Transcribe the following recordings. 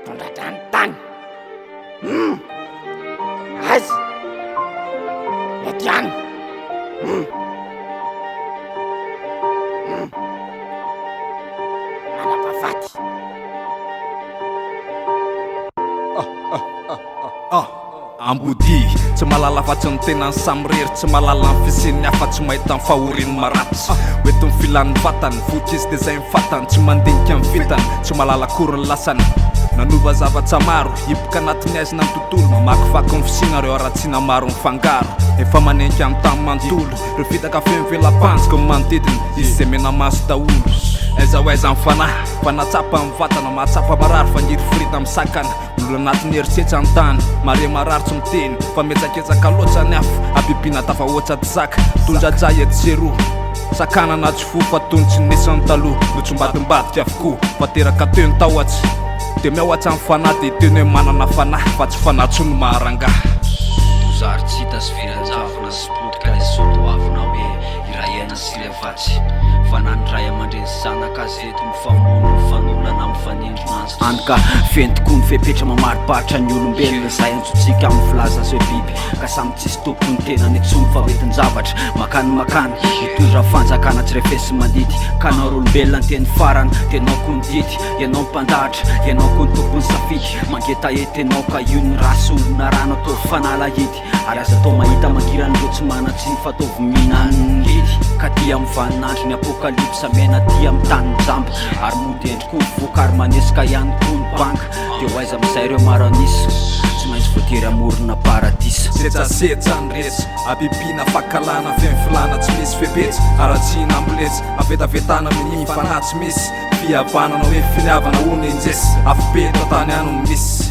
Tondradrano tany. Hum. Aiza? Eto ihany. Hum. Hum. Manam-pahafaty. Ah. Ambodia, tsy mahalala afa-tsy ny tenany samirery, tsy mahalala ny fisian'ny hafa, tsy mahita ny fahorian'ny maratra. Hoentin'ny filan'ny vatany, voky izy dia izay ny fatany, tsy mandinika ny vintany, tsy mahalala akory ny lasany. Nanova zavatra maro, hipoka anatin'ny haizina ny tontolo, mamakivaky ny fisiana ireo haratsiana maro mifangaro. Efa manenika ny tany manontolo, ireo fitaka feno vela-pantsika ny manodidina, izy izay mena maso daholo. Aiza ho aiza ny fanahy, fa nahatsapa ny vatana, mahatsapa marary, fangirifiriana misakana. Olona anatin'ny herisetra ny tany, mare marary tsy miteny, fa mihetsaketsaka loatra ny hafa, habibiana tafahoatra tsy zaka, tondrajay etsy sy eroa, sakanana tsy fo fa toy ny tsy nisy ny taloha, notsimbadimbadika avokoa, fa teraka teo ny tahotra, dia miahotra ny fanahy, dia hiteny hoe manana fanahy, fa tsy fanahy tsony no maha rangahy. Zary tsy hita sy very an-javona sy potika ilay soa toavina hoe iray aina sy iray vatsy fa na ny ray aman-dreny sy zanaka aza eto mifamono, mifanolana, mifanindrona. Hany ka feno tokoa ny fepetra mamariparitra ny olombelona izay antsointsika amin'ny filaza azy hoe biby ka samy tsisy tompon'ny tenany intsony fa hoentin-javatra makany makany mitondra fanjakana tsy refesi-mandidy ka na olombelona ny teny farany dia ianao koa ny didy ianao mpandahatra ianao koa ny tompon'ny safidy mangetaheta ianao ka io ny ra sy olona rano ataovy fanalahidy Ary aza atao mahita mangirana ireo tsy manan-tsiny fa ataovy mihinan'ny ngidy Ka aty amin'ny vaninandro ny apokalypsa miaina aty amin'ny tanin'ny jamba Ary mody hendry koa ny voka ary manesika ihany koa ny banga Dia ho aiza amin'izay ireo maro an'isa Tsy maintsy voatery hamorona paradisa. Setsasetsa ny resy, habibiana, fankahalana, feno filàna tsy misy fepetra, haratsiana amboletra, havetavetana minia fanahy tsy misy fihavanana hoe finiavana hono indrisy, afobe eto an-tany ihany no misy.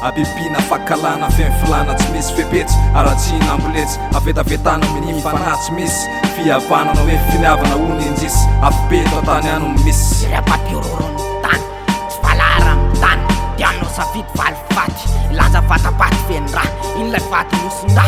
Habibiana, fankahalana, feno filàna tsy misy fepetra, haratsiana amboletra, havetavetana minia fanahy tsy misy fihavanana hoe finiavana hono indrisy, afobe eto an-tany ihany no misy. Ireo mpampihorohoro ny tany, tsy valahara amin'ny tany, dia hanao safidy valifaty, hilanja vatapaty feno rà, iny ilay vato nosin-drà,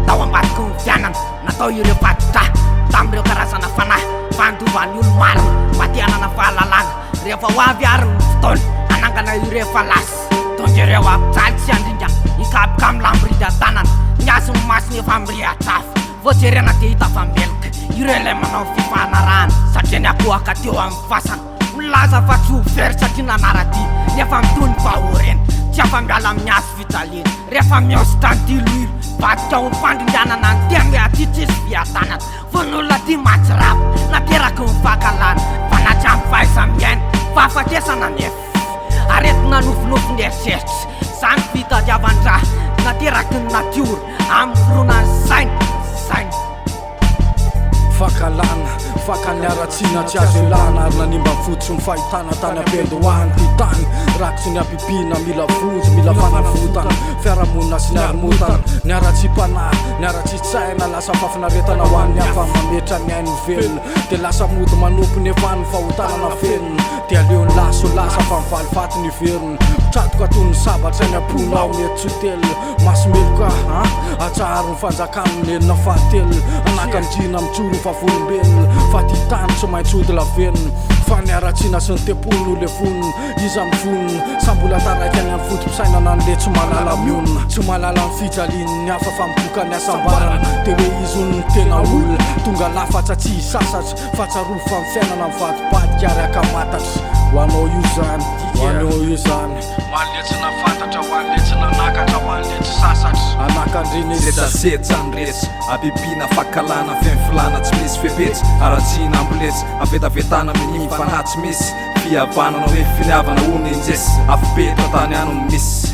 tao ambadiky ny fiainana, natao ireo fati-drà, tamin'ireo karazana fanahy, fa handova ny olo-marina, mba te hanana fahalalana, rehefa ho avy ary ny fotoana, hanangana ireo efa lasa. Tonga ireo hampijaly sy handringana, hikapoka amin'ny lamboridy an-tanana, ny azy ny masony efa mirehatra afo, vao jerena dia hita fa meloka, ireo ilay manao fifanarahana, satria niakohoka teo amin'ny fasana, milaza fa tsy ho very satria nanara-dia, nefa mitohy ny fahoriana, tsy afa-miala amin'ny hazo fijaliana, rehefa mihosotra ny diloilo, vadika ho fandringanana ny teny hoe aty tsisy fiadanana, Vono-olona aty mahatsiravina, nateraky ny fankahalana, fa na tsy ampy fahaiza-miaina, fahafatesana anefa. Aretina nofinofy ny eritreritra, izany fitadiavan-draha nateraky ny natiora amin'ny fironan'ny saina, saina. Fankahalana, fakan'ny haratsiana tsy azo ialana ary nanimba ny fo tsy ny fahitana tany am-piandohana ity tany rakotry ny habibiana mila vonjy mila fanavotana fiarahamonina sy ny haromotana ny haratsiam-panahy ny haratsian-tsaina lasa fahafinaretana ho an'ny hafa mametra ny ainy ho velona dia lasa mody manompo nefa ny fahotana nafenina Dia aleony lasa ho lasa fa mivalifaty ny hiverina Mitratoka toy ny sabatra ny am-ponao ny eto tsy telina Maso meloka an, atsaharo ny fanjakan'ny nenina fahatelona Anakandriana mijoro ho vavolombelona Fa ty tany tsy maintsy hody lavenona Fa ny haratsiana sy ny tempoly no levonina Iza no vonona? Sa mbola taraiky any amin'ny foto-pisainana ny le tsy mahalala mionona Tsy mahalala ny fijalian'ny hafa fa migoka ny hasambarana Dia hoe izy hono no tena olona Tonga lafatra tsy hisasatra Fa tsarovy fa ny fiainana mivadibadika ary ankamatatra Ho anao io zany, ho anao io zany. Ho an'le tsy nafantatra, ho an'le tsy nanakatra, ho an'le tsy sasatra. Anakandriana izy. Setsasetsa ny resy, habibiana, fankahalana, feno filàna tsy misy fepetra, haratsiana amboletra, havetavetana minia fanahy tsy misy fihavanana hoe finiavana hono indrisy, afobe eto an-tany ihany no misy.